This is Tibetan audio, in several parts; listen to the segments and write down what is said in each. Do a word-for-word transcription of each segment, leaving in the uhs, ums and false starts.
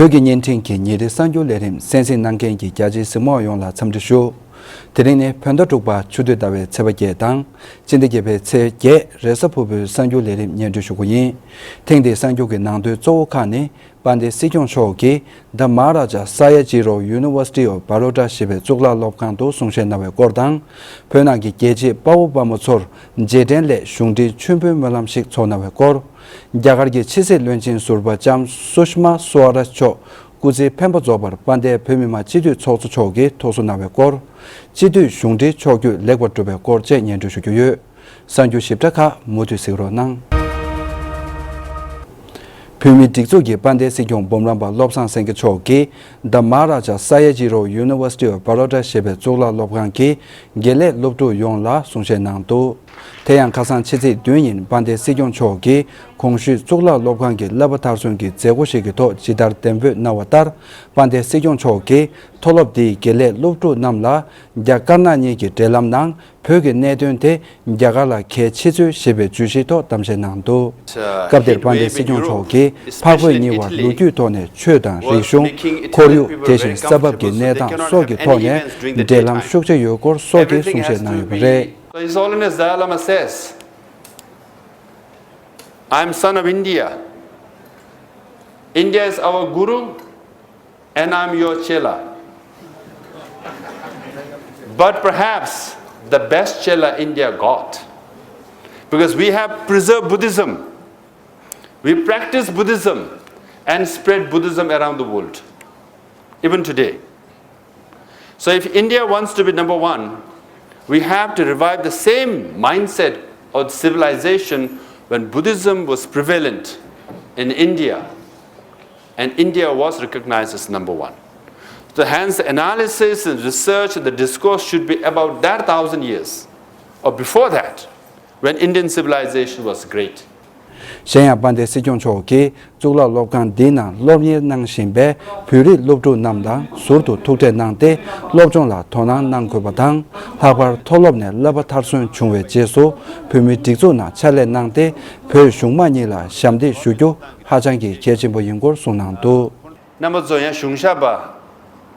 བོད་ཀྱི་བརྙན་འཕྲིན་གྱི་ཉིན་རེའི་གསར་འགྱུར་ལས་རིམ་གསན་གཟིགས་གནང་མཁན་གྱི་རྒྱ་ཆེའི་གཟིགས་མོ་བ་ཡོངས་ལ་འཚམས་འདྲི་ཞུ། དེ་རིང་ནི་བོད་ཟླ་དྲུག་པ་ཆུ་སྟོད་ཟླ་བའི་ཚེས་པ་བརྒྱད་དང་། སྤྱི་ཟླ་བརྒྱད་པའི་ཚེས་བརྒྱད་རེས་གཟའ་ཕུར་བུའི་གསར་འགྱུར་ལས་རིམ་སྙན་སྒྲོན་ཞུ་རྒྱུ་ཡིན། ཐེངས་འདིའི་གསར་འགྱུར་གྱི་ནང་དོན་གཙོ་བོ་ཁག་ནི། དཔལ་ལྡན་སྲིད་སྐྱོང་མཆོག་གིས་The Maharaja Sayajirao University of Baroda ཞེས་པའི་གཙུག་ལག་སློབ་ཁང་དུ་གསུང་བཤད་གནང་བའི་སྐོར་དང་། བོད་ནང་གི་རྒྱལ་གཅེས་དཔའ་བོ་དཔའ་མོ་ཚོར་རྗེས་དྲན་སླད་གཞུང་འབྲེལ་མཆོད་འབུལ་སྨོན་ལམ་ཞིག་ཚོགས་གནང་བའི་སྐོར། རྒྱ་གར་གྱི་ཕྱི་སྲིད་བློན་ཆེན་ཟུར་པ་ལྕམ་སུཤ་མ་སུ་ཝ་རཱཇ་མཆོག་སྐུ་ཚེ་འཕེན་པ་རྫོགས་པར་དཔལ་ལྡན་བོད་མི་མང་སྤྱི་འཐུས་ཚོགས་གཙོ་མཆོག་གིས་ཐུགས་གསོ་གནང་བའི་སྐོར། སྤྱི་འཐུས་གཞུང་འབྲེལ་ཕྱོགས་བསྐྱོད་ལེགས་པར་གྲུབ་པའི་སྐོར་བཅས་སྙན་སྒྲོན་ཞུ་རྒྱུ་ཡོད། གསར་འགྱུར་ཞིབ་ཕྲ་ཁག་མུ་མཐུད་གཟིགས་རོགས་གནང་། བོད་མིའི་སྒྲིག་འཛུགས་ཀྱི་དཔལ་ལྡན་སྲིད་སྐྱོང་འབུམ་རམས་པ་བློ་བཟང་སེང་གེ་མཆོག་གིས་The Maharaja Sayajirao University of Baroda ཞེས་པའི་གཙུག་ལག་སློབ་ཁང་གི་དགེ་ལས་སློབ་ཕྲུག་ཡོངས་ལ་གསུང་བཤད་གནང་འདུག་དེ་ཡང་ཁ་སང་ཕྱི་ཚེས་བདུན་ཉིན་དཔལ་ལྡན་སྲིད་སྐྱོང་མཆོག་གིས་གོང་ཞུས་གཙུག་ལག་སློབ་ཁང་གི་བསླབ་པ་མཐར་སོན་གྱི་མཛད་སྒོ་ཞིག་གི་ཐོག་ཇི་ལྟར་གདན་འབོད་གནང་བ་ལྟར། དཔལ་ལྡན་སྲིད་སྐྱོང་མཆོག་གིས་མཐོ་སློབ་འདིའི་དགེ་ལས་སློབ་ཕྲུག་རྣམས་ལ་རྒྱ་དཀར་ནག་གཉིས་ཀྱི་འབྲེལ་ལམ་ནང་བོད་ཀྱི་གནད་དོན་དེ་རྒྱ་གར་ལ་གལ་ཆེ་ཚུལ་ཞེས་པའི་བརྗོད་གཞིའི་ཐོག་གཏམ་བཤད་གནང་འདུག་སྐབས་དེར་དཔལ་ལྡན་སྲིད་སྐྱོང་མཆོག་གིས་འཕགས་བོད་གཉིས་བར་ལོ་རྒྱུས་ཐོག་ནས་ཆོས་དང་རིག་གཞུང་། ཁོར་ཡུག་དེ་བཞིན་ས་བབ་ཀྱི་གནས་སྟངས་སོགས་ཀྱི་ཐོག་ནས་འབྲེལ་ལམ་ཤུགས་ཆེ་ཡོད་སྐོར་སོགས་ཀྱི་གསུང་བཤད་གནང་ཡོད་པ་རེད། So His Holiness Dalai Lama says, I am son of India. India is our guru and I am your chela. But perhaps the best chela India got. Because we have preserved Buddhism, we practice Buddhism and spread Buddhism around the world, even today. So if India wants to be number one, we have to revive the same mindset of civilization when Buddhism was prevalent in India and India was recognized as number one. So hence, the analysis and research and the discourse should be about that thousand years or before that, when Indian civilization was great. གཞན་ཡང་དཔལ་ལྡན་སྲིད་སྐྱོང་མཆོག་གིས་གཙུག་ལག་སློབ་ཁང་འདིའི་ནང་སློབ་གཉེར་གནང་བཞིན་པའི་བོད་རིགས་སློབ་ཕྲུག་རྣམས་ལ་ཟུར་དུ་ཐུག་འཕྲད་གནང་སྟེ། སློབ་སྦྱོང་ལ་དོ་སྣང་གནང་དགོས་པ་དང་། ལྷག་པར་མཐོ་སློབ་ནས་བསླབ་པ་མཐར་སོན་བྱུང་བའི་རྗེས་སུ་བོད་མིའི་སྒྲིག་འཛུགས་ནང་ཕྱག་ལས་གནང་སྟེ། བོད་གཞུང་མང་གཉིས་ལ་ཞབས་འདེགས་ཞུ་རྒྱུ་ཧ་ཅང་གི་གལ་ཆེན་པོ་ཡིན་སྐོར་གསུངས་གནང་འདུག་རྣམ་པ་ཚོ་ཡང་གཞུང་ཞབས་པ་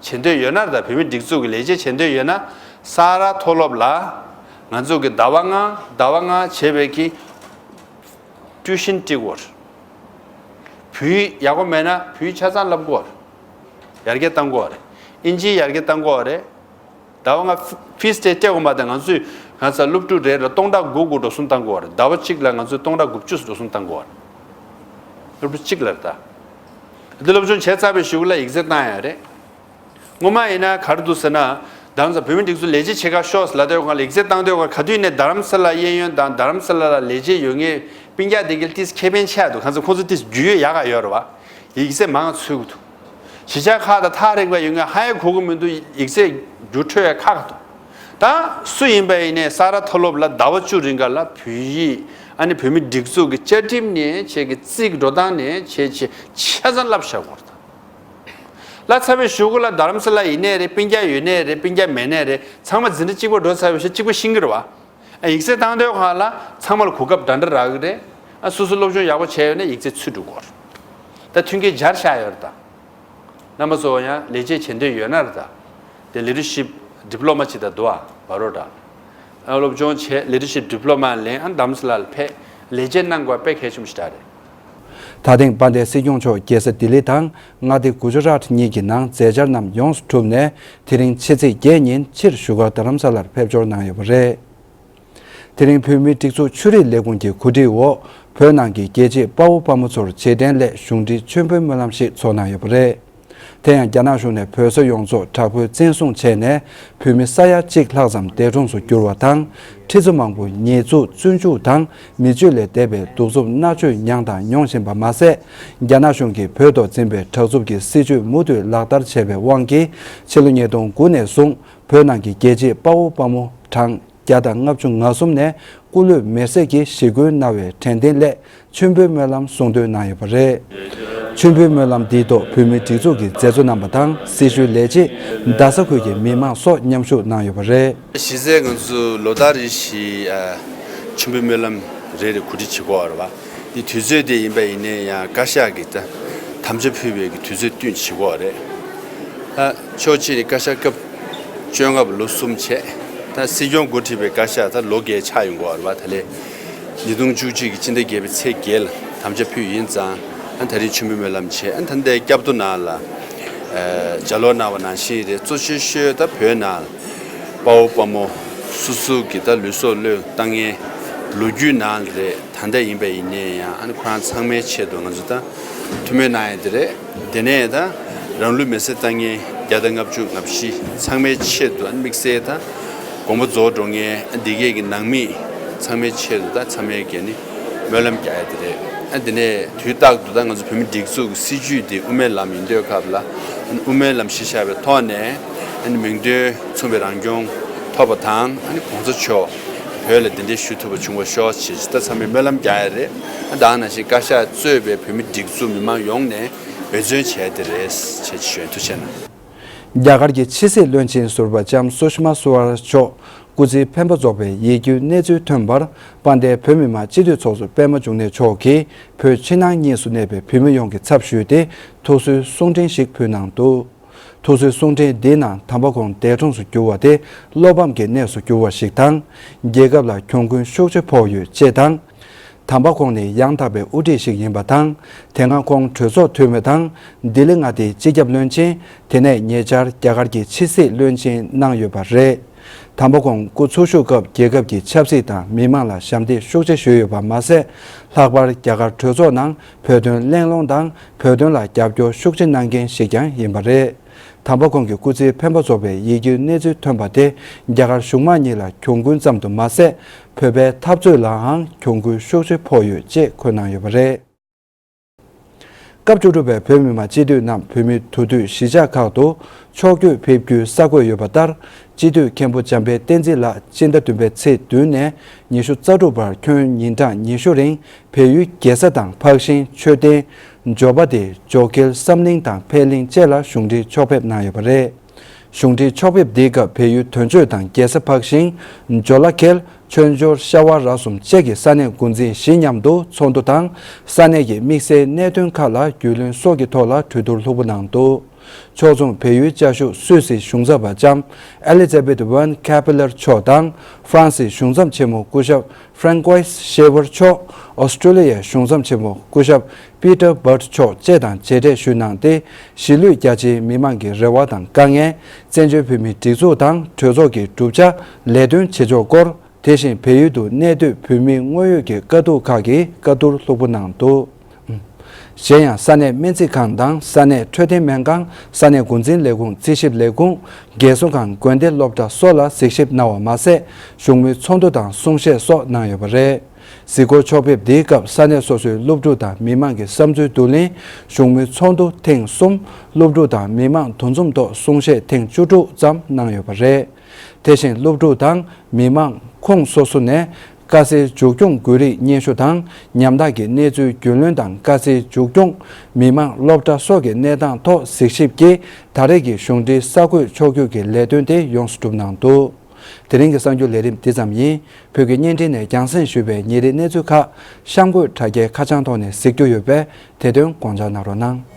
བྱེད་འདོད་ཡོད་ན། ད་བོད་མིའི་སྒྲིག་འཛུགས་ཀྱི་ལས་བྱེད་བྱེད་འདོད་ཡོད་ན། ས་རཱ་མཐོ་སློབ་ལ་ང་ཚོ་གི་ཟླ་བ་ལྔ་ཟླ་བ་ལྔ་བྱས་པའི་གི་ཊིའུ་ཤན་སྤྲད་དགོས་རེད། བོད་ཡིག་ཡག་པོ་མེད་ན་བོད་ཡིག་ཆ་ཚང་བསླབ་དགོས་རེད། ཡར་རྒྱས་གཏང་དགོས་རེད། ཨིན་ཇི་ཡར་རྒྱས་གཏང་དགོས་རེད། ཟླ་བ་ལྔ་ཕི་སི་དེ་སྤྲད་དགོས་མ་ད། ང་ཚོས་ང་ཚོ་སློབ་ཕྲུག་རེ་ལ་སྟོང་ཕྲག་དགུ་དགུ་འགྲོ་སོང་གཏང་དགོས་རེད། ཟླ་བ་གཅིག་ལ་ང་ཚོས་སྟོང་ཕྲག་དགུ་བཅུ་འགྲོ་སོང་གཏང་དགོས་རེད། སློབ་ཕྲུག་གཅིག་ལ་རེད་ད། འདི་སློབ་སྦྱོང་བྱས་ཚར་བའི་གཞུག་ལ་ཡིག་ཚད་བཏང་ཡ་རེད། སྔོན་མ་ཡིན་ན་ག་རེ་འདུག་ཟེར་ན། རྡ་རམ་ས་བོད་མི་སྒྲིག་འཛུགས་ལས་བྱེད་ཆེ་ཁག་ཤོག་ལབ་དུས་སྒང་ལ་ཡིག་ཚད་བཏང་དུས་སྒང་ག་དུས་ནས་རྡ་རམ་ས་ལ་གཡས་གཡོན་དང་རྡ་རམ་ས་ལ་ལ་ལས་བྱེད་ཡོད་མཁན་སྤུན་ཀྱག་དེ་གའི་ཏིས་ཁེ་ཕན་ཆེ་ཡ་འདུག་གང་ཟེར་ཁོང་ཚོ་ཏིས་རྒྱུས་ཡོད་ཡག་ག་ཡོད་རེད་བ། ཡིག་ཚད་མང་ཚུད་གི་འདུག་གཞིས་ཆགས་ཁག་དང་ཐག་རིང་བ་ཡོད་མཁན་ཧ་ཡ་གོ་གི་མི་འདུག་ཡིག་ཚད་རྒྱུ་འཕྲོད་ཡ་ཁག་གི་འདུག་ད་སུ་ཡིན་པ་ཡིན་ནའི་ས་རཱ་མཐོ་སློབ་ལ་ཟླ་བ་བཅུ་རིང་ག་ལ་བོད་ཡིག་ཨ་ནི་བོད་མི་སྒྲིག་འཛུགས་ཀྱི་བཅའ་ཁྲིམས་ནས་བྱས་ཀྱི་རྩིས་ཀྱི་འགྲོ་སྟངས་ནས་བྱས་བྱས་ཆ་ཚང་བསླབ་བཞག་དགོས་རེད་ད། ལ་ཚ་བའི་གཞུག་གུ་ལ་རྡ་རམ་ས་ལ་ཡིན་ནའི་རེད། སྤུན་ཀྱག་ཡོད་ནའི་རེད། སྤུན་ཀྱག་མེད་ནའི་རེད། ཚང་མ་འཛིན་གྲྭ་གཅིག་པ་འགྲོ་ཚར་བའི་ཤ་གཅིག་པ་ཤེས་ཀྱི་རེད་བ། ཨ་ཡིག་ཚད་བཏང་དུས་སྒང་ལ་ཚང་མ་ལ་གོ་སྐབས་འདྲ་འདྲ་རག་གི་རེད། ཨ་སོ་སོ་སློབ་སྦྱོང་ཡག་པོ་བྱས་ཡོད་ན་ཡིག་ཚད་ཚུད་འགྲོ་གི་རེད། ད་མཐུན་རྐྱེན་སྦྱར་བཞག་ཡོད་རེད་ད། རྣམ་པ་ཚོ་ཡང་ལས་བྱེད་བྱེད་འདོད་ཡོད་ན་རེད་ད། དེ་ལི་ཌར་ཤིབ་ཌི་པི་ལོ་མ་ཅིག་ད་འདུག་ཨ་བ་རོ་ཌ། ཨ་སློབ་སྦྱོང་བྱས་ལི་ཌར་ཤིབ་ཌི་པི་ལོ་མ་ལེན་ཨ་རྡ་རམ་ས་ལ་ལ་ཕེབས་ལས་བྱེད་གནང་དགོས་པ་དཔེ་གལ་ཆེན་པོ་ཞིག་རེད། ད་ཐེངས་དཔལ་ལྡན་སྲིད་སྐྱོང་མཆོག་རྒྱལ་ས་ལྡི་ལི་དང་མངའ་སྡེ་གུ་ཇོ་རཱཏ་གཉིས་ཀྱི་ནང་མཛད་འཆར་རྣམས་ཡོངས་སུ་གྲུབ་ནས། དེ་རིང་ཕྱི་ཚེས་བརྒྱད་ཉིན་ཕྱིར་བཞུགས་སྒར་རྡ་རམ་ས་ལར་ཕེབས་འབྱོར་གནང་ཡོད་པ་རེད། དེ་རིང་བོད་མིའི་སྒྲིག་འཛུགས་ཆོས་རིག་ལས་ཁུངས་ཀྱི་གོ་སྒྲིག་འོག་བོད་ནང་གི་རྒྱལ་གཅེས་དཔའ་བོ་དཔའ་མོ་ཚོར་རྗེས་དྲན་སླད་གཞུང་འབྲེལ་མཆོད་འབུལ་སྨོན་ལམ་ཞིག་ཚོགས་གནང་ཡོད་པ་རེད། དེ་ཡང་རྒྱ་ནག་གཞུང་ནས་བོད་ས་ཡོངས་རྫོགས་དྲག་པོའི་བཙན་བཟུང་བྱས་ནས། བོད་མི་ས་ཡ་གཅིག་ལྷག་ཙམ་འདས་གྲོངས་སུ་གྱུར་བ་དང་། ཁྲི་ཚོ་མང་པོ་ཉེས་འཛུགས་བཙོན་འཇུག་དང་མི་སྤྱོད་ལས་འདས་པའི་གདུག་རྩུབ་མནར་གཅོད་མྱངས་དང་མྱོང་བཞིན་པ་མ་ཟད། རྒྱ་ནག་གཞུང་གིས་བོད་ཐོག་འཛིན་པའི་དྲག་རྩུབ་ཀྱི་སྲིད་བྱུས་མུ་མཐུད་ལག་བསྟར་བྱས་པའི་དབང་གིས། ཕྱི་ལོ་ཉིས་སྟོང་དགུ་ནས་བཟུང་བོད་ནང་གི་རྒྱལ་གཅེས་དཔའ་བོ་དཔའ་མོ་གྲངས་བརྒྱ་དང་ལྔ་བཅུ་ང་གསུམ་ནས་སྐུ་ལུས་མེར་སྲེག་གིས་ཞི་རྒོལ་གནང་བའི་དྲན་རྟེན་སླད་མཆོད་འབུལ་སྨོན་ལམ་གསུང་འདོན་གནང་ཡོད་པ་རེད། མཆོད་འབུལ་སྨོན་ལམ་འདིའི་ཐོག་བོད་མིའི་སྒྲིག་འཛུགས་ཀྱི་མཛད་གཙོ་རྣམ་པ་དང་སྲི་ཞུའི་ལས་བྱེད། རྡ་ས་ཁུལ་གྱི་མི་མང་སོགས་མཉམ་ཞུགས་གནང་ཡོད་པ་རེད། གཞི་རྩའི་ང་ཚོ་ལོ་ལྟར་རེ་བཞིན་ཨ་མཆོད་འབུལ་སྨོན་ལམ་རེ་རེ་གོ་སྒྲིག་བྱེད་ཀྱི་ཡོད་རེད་བ། འདི་དུས་ཚོད་དེ་ཡིན་པ་ཡིན་ནའི་ཡང་བཀའ་ཤག་གིས་ད་ དམ་བཅའ་ཕུལ་བའི་གི་དུས་ཚོད་བསྟུན་བྱེད་དགོས་རེད། ད་ཕྱོགས་གཅིག་ནས་བཀའ་ཤག་སྐབས་བཅོ་ལྔ་པ་ལོ་གསུམ་བྱས། ད་སྲིད་སྐྱོང་འགོ་ཁྲིད་པའི་བཀའ་ཤག་ད་ལོ་བརྒྱད་ཆགས་ཡོང་གི་ཡོད་རེད་པ། ད་ལས་ཉིས་སྟོང་བཅུ་གཅིག་གི་སྤྱི་ཟླ་བརྒྱད་པའི་ཚེས་བརྒྱད་ལ་དམ་བཅའ་ཕུལ་ཡིན་ཙང་། ཨ་ད་རིང་མཆོད་འབུལ་སྨོན་ལམ་བྱས། ཨ་ད་ལྟའི་སྐྱབས་ཐོ་ནང་ལ་ཨ་ལྗགས་ཀློག་གནང་བ་ནང་བཞིན་རེད། གཙོ་ཆེ་ཤོས་ད་བོད་ནང་དཔའ་བོ་དཔའ་མོ་སོ་སོ་གི་ད་ལུས་སྲོག་བློས་བཏང་མཁན་ལོ་རྒྱུས་ནང་ལ་རེད། ད་ལྟ་ཡིན་པ་ཡིན་ནའི་ཡང་ཨ་ནི་ཁོ་རང་ཚང་མའི་ཆེད་དུ་ང་ཚོ་ད་ཐུགས་སྨོན་གནང་ཡ་དེ་རེད། དེ་ནས་ད་རང་ལུས་མེར་སྲེག་བཏང་མཁན་བརྒྱ་དང་ལྔ་བཅུ་ང་བཞི་ཚང་མའི་ཆེད་དུ་ཨ་ནི་དམིགས་བསལ་ད་དགོངས་པ་རྫོགས་འགྲོ་མཁན་ཨ་འདི་གས་ཀྱི་ནང་མི་ཚང་མའི་ཆེད་དུ་ད་ཚང་མས་གས་ནི་སྨོན་ལམ་རྒྱག་ཡ་དེ་རེད། ཨ་དེ་ནས་དུས་རྟག་ཏུ་ད་ང་ཚོ་བོད་མི་སྒྲིག་འཛུགས་ཀྱི་སྲིད་བྱུས་དེ་དབུ་མའི་ལམ་ཡིན་དུས་སྐབས་ལ་ཨ་ནི་དབུ་མའི་ལམ་གཞི་བཞག་པའི་ཐོག་ནས་ཨ་ནི་མིང་དོན་མཚུངས་པའི་རང་སྐྱོང་ཐོབ་པ་དང་། ཨ་ནི་གོང་ས་མཆོག་བོད་ལ་གདན་འདྲེན་ཞུ་ཐུབ་པ་བྱུང་བ་ཤོག་ཅེས་ད་ཚང་མས་སྨོན་ལམ་རྒྱག་ཡ་རེད། ཨ་ད་ནང་བཞིན་བཀའ་ཤག་གཙོས་པའི་བོད་མི་སྒྲིག་འཛུགས་མི་མང་ཡོངས་ནས་འབད་བརྩོན་བྱས་ཏེ་རེད་ཅེས་ཞུ་ཡིན། ཐུགས་རྗེ་གནང་། རྒྱ་གར་གྱི་ཕྱི་སྲིད་བློན་ཆེན་ཟུར་པ་ལྕམ་སུ་ཤི་མ་སུ་ཝ་ར་མཆོག་སྐུ་ཚེའི་འཕེན་པ་རྫོགས་པའི་ཡིད་སྐྱོའི་གནས་ཚུལ་ཐོན་པར། དཔལ་ལྡན་བོད་མི་མང་སྤྱི་འཐུས་ཚོགས་གཙོ་པད་མ་འབྱུང་གནས་མཆོག་གིས་བོད་ཕྱི་ནང་གཉིས་སུ་གནས་པའི་བོད་མི་ཡོངས་ཀྱི་ཚབ་ཞུས་ཏེ་ཐུགས་གསོའི་གསུང་འཕྲིན་ཞིག་ཕུལ་གནང་འདུག། ཐུགས་གསོའི་གསུང་འཕྲིན་འདིའི་ནང་དམ་པ་ཁོང་འདས་གྲོངས་སུ་གྱུར་བ་དེ་བློ་ཕམ་གྱི་གནས་སུ་གྱུར་བ་ཞིག་དང་། རྒྱལ་ཁབ་ལ་གྱོང་གུན་ཤུགས་ཆེ་ཕོག་ཡོད་ཅེས་དང་། དམ་པ་ཁོང་ནི་ཡང་དག་པའི་དབུ་ཁྲིད་ཞིག་ཡིན་པ་དང་། དེ་སྔ་ཁོང་གྲོས་ཚོགས་འཐུས་མི་དང་། ལྡི་ལི་མངའ་སྡེའི་སྤྱི་ཁྱབ་བློན་ཆེན། དེ་ནས་ཉེ་ཆར་རྒྱ་གར་གྱི་ཕྱི་སྲིད་བློན་ཆེན་གནང་ཡོད་པ་རེད། དམ་པ་ཁོང་སྐུ་འཚོ་བཞུགས་སྐབས་རྒྱལ་ཁབ་ཀྱི་ཆབ་སྲིད་དང་མི་མང་ལ་ཞབས་འདེགས་ཤུགས་ཆེ་ཞུས་ཡོད་པ་མ་ཟད། ལྷག་པར་རྒྱ་གར་གྲོས་ཚོགས་ནང་བོད་དོན་གླེང་སློང་དང་བོད་དོན་ལ་རྒྱབ་སྐྱོར་ཤུགས་ཆེ་གནང་མཁན་ཞིག་ཀྱང་ཡིན་པ་རེད། དམ་པ་ཁོང་གི་སྐུ་ཚེའི་འཕེན་པ་རྫོགས་པའི་ཡིད་སྐྱོའི་གནས་ཚུལ་ཐོན་པ་དེ་རྒྱ་གར་གཞུང་མང་གཉིས་ལ་གྱོང་གུན་ཙམ་དུ་མ་ཟད། བོད་པའི་འཐབ་རྩོད་ལའང་གྱོང་གུན་ཤུགས་ཆེ་ཕོག་ཡོད་ཅེས་འཁོད་གནང་ཡོད་པ་རེད། སྐབས་བཅུ་དྲུག་པའི་བོད་མི་མང་སྤྱི་འཐུས་རྣམས་བོད་མིའི་དུས་དུས་གཞིས་ཆགས་ཁག་ཏུ་ཕྱོགས་བསྐྱོད་ཕེབས་རྒྱུའི་གསར་འགོད་ཡོད་པ་ལྟར། སྤྱི་འཐུས་མཁན་པོ་འཇམ་དཔལ་བསྟན་འཛིན་ལགས་སྤྱི་ཟླ་བདུན་པའི་ཚེས་བདུན་ནས་ཉི་ཤུ་རྩ་དྲུག་བར་ཁྱོན་ཉིན་གྲངས་ཉི་ཤུ་རིང་བལ་ཡུལ་རྒྱལ་ས་དང་འཕགས་ཤིང་མཆོད་རྟེན། ཇོ་བ་དེ་ཇོ་ཁེལ་བསམ་གླིང་དང་འཕན་གླིང་བཅས་ལ་གཞུང་འབྲེལ་ཕྱོགས་ཕེབས་གནང་ཡོད་པ་རེད། གཞུང་འབྲེལ་ཕྱོགས་ཕེབས་འདིའི་སྐབས་བལ་ཡུལ་དོན་གཅོད་དང་རྒྱལ་ས་འཕགས་ཤིང་། ཇོ་ལ་ཁེལ། མཆོད་འཇོར་ཤ་བ་ར་གསུམ་བཅས་ཀྱི་ས་གནས་འགོ་འཛིན་བཞི་མཉམ་དུ་ཚོགས་འདུ་དང་། ས་གནས་ཀྱི་དམིགས་བསལ་གནད་དོན་ཁག་ལ་རྒྱུས་ལོན་སོགས་ཀྱི་ཐོག་ལ་གྲོས་བསྡུར་ལྷུག་པོ་གནང་འདུག། ཕྱོགས་མཚུངས་བལ་ཡུལ་བཅའ་བཞུགས་སུད་སིའི་གཞུང་ཚབ་པ་ལྕམ་ཨེ་ལི་ཛ་བེད་ཝན་ཁེ་པེ་ལར་མཆོག་དང་། ཧྥ་རན་སིའི་གཞུང་ཚབ་ཆེན་མོ་སྐུ་ཞབས་ཧྥྲན་ཀོས་ཤེ་ཝར་མཆོག། ཨོ་སི་ཀྲོ་ལི་ཡའི་གཞུང་ཚབ་ཆེན་མོ་སྐུ་ཞབས་པི་ཏར་བར་མཆོག་བཅས་དང་མཇལ་འཕྲད་ཞུས་གནང་སྟེ། གཞིས་ལུས་རྒྱ་ཆེའི་མི་མང་གི་རེ་བ་དང་དཀའ་ངལ། བཙན་བྱོལ་བོད་མིའི་སྒྲིག་འཛུགས་དང་གྲོས་ཚོགས་ཀྱི་གྲུབ་ཆ། ལས་དོན་བྱེད་ཕྱོགས་སྐོར། དེ་བཞིན་བལ་ཡུལ་དུ་གནས་སྡོད་བོད་མིའི་དངོས་ཡོད་ཀྱི་དཀའ་སྡུག་ཁག་གི་བཀའ་བསྡུར་ལྷུག་པོ་གནང་འདུག། གཞན་ཡང་ས་གནས་སྨན་རྩིས་ཁང་དང་ས་གནས་འཕྲོད་བསྟེན་སྨན་ཁང་། ས་གནས་འགོ་འཛིན་ལས་ཁུངས་རྩིས་ཞིབ་ལས་ཁུངས། རྒས་གསོ་ཁང་། དགོན་སྡེ་སློབ་གྲྭ་སོགས་ལ་གཟིགས་ཞིབ་གནང་བ་མ་ཟད། བཞུགས་མོལ་ཚོགས་འདུ་དང་གསུང་བཤད་སོགས་གནང་ཡོད་པ་རེད། གཟིགས་སྐོར་ཕྱོགས་ཕེབས་འདིའི་སྐབས་ས་གནས་སོ་སོའི་སློབ་ཕྲུག་དང་མི་མང་གི་བསམ་ཚུལ་བསྡུ་ལེན། བཞུགས་མོལ་ཚོགས་འདུ་ཐེངས་གསུམ། སློབ་ཕྲུག་དང་མི་མང་འདུ་འཛོམས་ཐོག་གསུང་བཤད་ཐེངས་བཅུ་དྲུག་ཙམ་གནང་ཡོད་པ་རེད། དེ་བཞིན་སློབ་ཕྲུག་དང་མི་མང་ཁོངས་སོ་སོ་ནས་དཀའ་སེལ་མཇུག་སྐྱོང་དགོས་རིགས་སྙན་ཞུ་དང་། ཉམ་ཐག་གི་གནས་ཚུལ་རྒྱུས་ལོན་དང་དཀའ་སེལ་མཇུག་སྐྱོང་། མི་མང་སློབ་གྲྭ་སོགས་ཀྱི་གནས་སྟངས་ཐོག་གཟིགས་ཞིབ་ཀྱིས་ད་རེས་ཀྱི་གཞུང་འབྲེལ་གསར་འགོད་ཕྱོགས་བསྐྱོད་ཀྱི་ལས་དོན་དེ་ཡོངས་སུ་གྲུབ་གནང་འདུག། དེ་རིང་གི་གསར་འགྱུར་ལས་རིམ་འདི་ཙམ་ཡིན། བོད་ཀྱི་བརྙན་འཕྲིན་ནས་རྒྱང་སྲིང་ཞུས་པའི་ཉིན་རེའི་གནས་ཚུལ་ཁག་གཤམ་འཁོད་དྲ་རྒྱའི་ཁ་བྱང་ཐོག་ནས་གཟིགས་རྒྱུ་ཡོད་པས། དེ་དོན་དགོངས་འཇགས་གནང་རོགས་གནང་།